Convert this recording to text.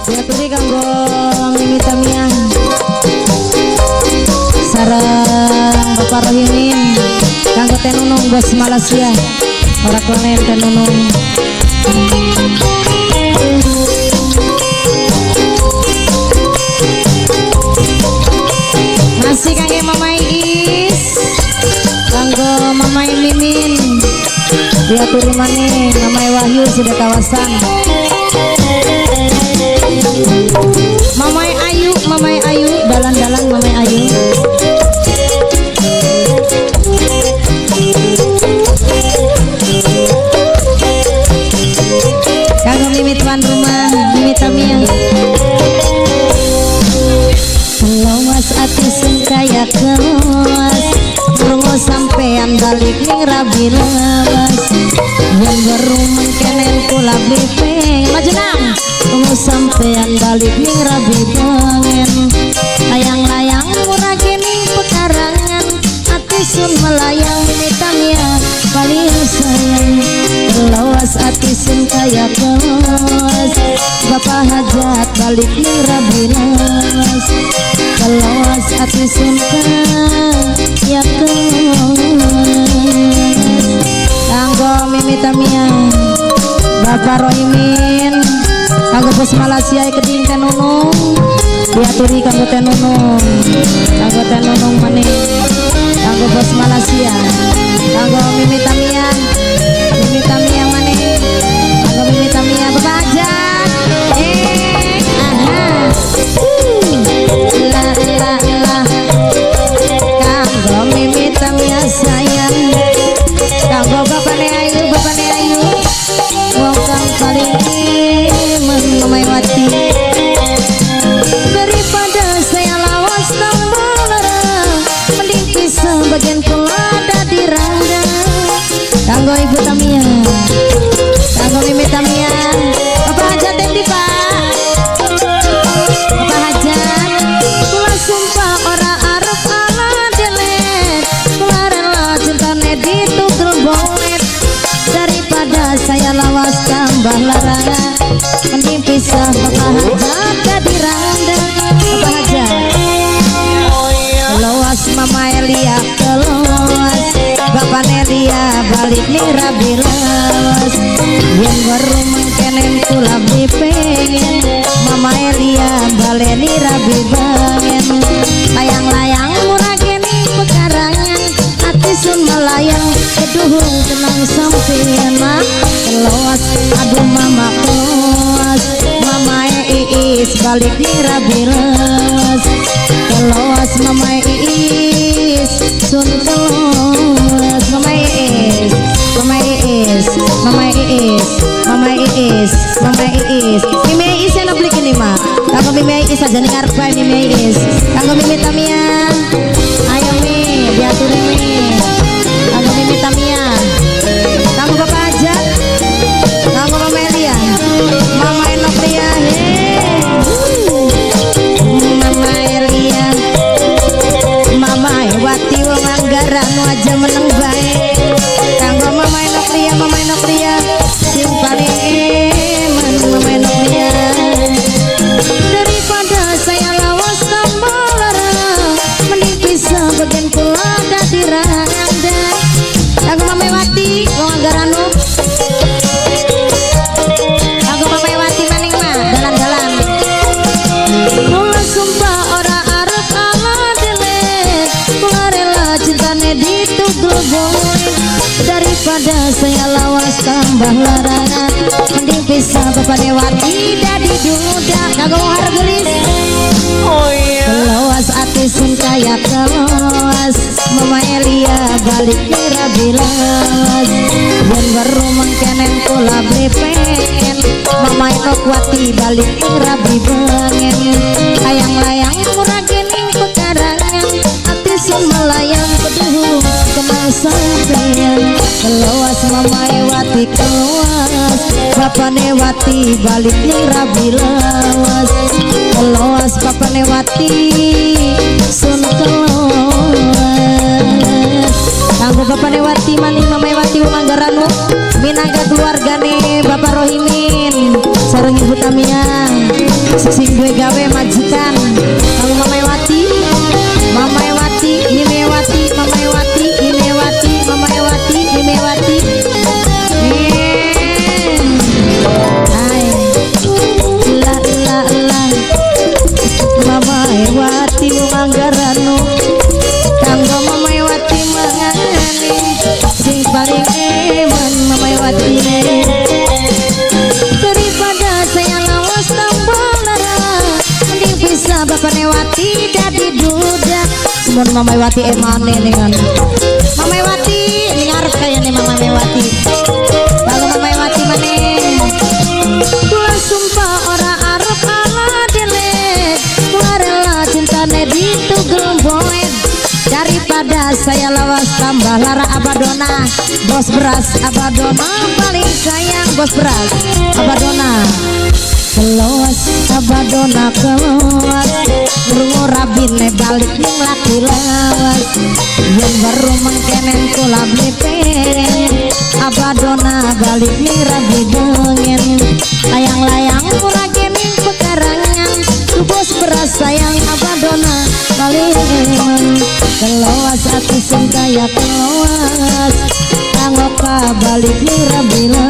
Diaturi kanggo Mimi Tamia sareng Bapak Rohimin, kanggo Tenunung bos Malaysia, ora kelen Tenunung. Masih kangge Mama Iis, kanggo Mama Mimin, diaturi maning Mama Wahyu sudah kawasan. Mama Ayu, Mama Ayu, dalan-dalan Mama Ayu. Kanggo Mimi tuan rumah, Mimi Tamia. Lawas ati sing kaya kelas, krungu sampean balik ning rabi lawas. Yen weru mengkenen kula beli pengen maju nang. Krungu sampean balik ning rabi pengen. Layang-layang murah ning pekarangan, ati sun melayang Mimi Tamia paling sayang. Lawas ati sun kaya kelas, Bapak hajat balik ning rabi lawas. Lawas ati sun kaya kelas. Kanggo Mimi Tamia, Bapak Rohimin, kanggo bos Malaysia keding Tenunung, diaturi kanggo Tenunung, kanggo Tenunung maning, kanggo bos Malaysia, kanggo Mimi Tamia, Mimi Tamia maning, kanggo Mimi Tamia, Bapak Hajat, aha, la la la, kanggo Mimi Tamia sayang, kanggo Bapak Ayu, Bapak Ayu, wong kang paling emen Mama Wati. Daripada saya lawas tambah lara, mending pisah bagian kula dadi randa. Kanggo Ibu Tamia, kanggo Mimi Tamia, Bapak Hajat endi Pak? Bapak Hajat, kula sumpah ora arep ala delet, kula rela cintane ditugel bolet. Daripada saya lawas tambah lara, mending pisah Bapak Hajat dadi randa. Bapak Hajat, lawas Mama Elia keluas, Bapak Nelia balik ning rabi lawas. Yen weru mengkenen kula beli pengen, Mama Elia baleni rabi bangen. Layang-layang murah geni pekarangan, ati sun melayang keduhung tenang sampean mah. Keluas aduh mama keluas, Mama Iis balik ning rabi lawas. Keluas Mama Iis sun keluas, Mama Iis, Mama Iis, Mama Iis, Mama Iis, Mama Iis. Mimi Iis yang beli kini mah. Kanggo Mimi Iis aja ning arep bae Mimi Iis. Kanggo Mimi Tamia, ayo Mi, diaturi Mi. Kanggo Mimi Tamia, kanggo Bapak Hajat, kanggo Mama Elia, Mama Enopria, Mama Elia, Mama Wati wong anggaran aja meneng bae. Kanggo Mama Enopria, Mama Enopria, sing paling eman Mama Enopria. Daripada saya lawas tambah lara, mending pisah bagian kula dadi randa. Kanggo Mama Wati wong anggaranu, kanggo Mama Wati maning mah dalan-dalan. Kula sumpah ora arep ala delet, kula rela cintane ditugel bolet. Daripada saya lawas tambah lara, mending pisah Bapak Dewati dadi duda. Kanggo wong hargulis, Oh iya. keluas ati sun kaya keluas, Mama Elia balik ning rabi lawas. Yen weru mengkenen kula beli pengen, Mama Enokwati balik ning rabi bengen. Layang-layang murah gening pekarangan, ati sun melayang keduhung kenang sampean. Keluas Mama Ewati keluas, Bapak Newati balik ning rabi lawas. Keluas Bapak Newati sun keluas. Kanggo Bapak Newati maning Mama Ewati wong anggaranu, minangka keluargane Bapak Rohimin sareng Ibu Tamia. Wati. Daripada saya lawas tambah lara, mending bisa Bapak Wati dadi duda. Semua Mama Wati emane dengan Mama Wati ini ngarep kayaknya Mama Wati. Lalu Mama Wati mana? Kula sumpah ora arep ala delek, kula rela cintane ditugel boet, daripada saya lawas tambah lara. Abadona bos beras, Abadona paling sayang, bos beras Abadona. Keluas Abadona keluas, krungu rabine balik ning laki lawas. Yen baru mengkenen kula beli pengen Abadona balik ning rabi dengen. Layang-layang pura ning pekarangan, bos beras sayang, Abadona paling eman. Keluas ati sing kaya keluas, kanggo balik ning rabi.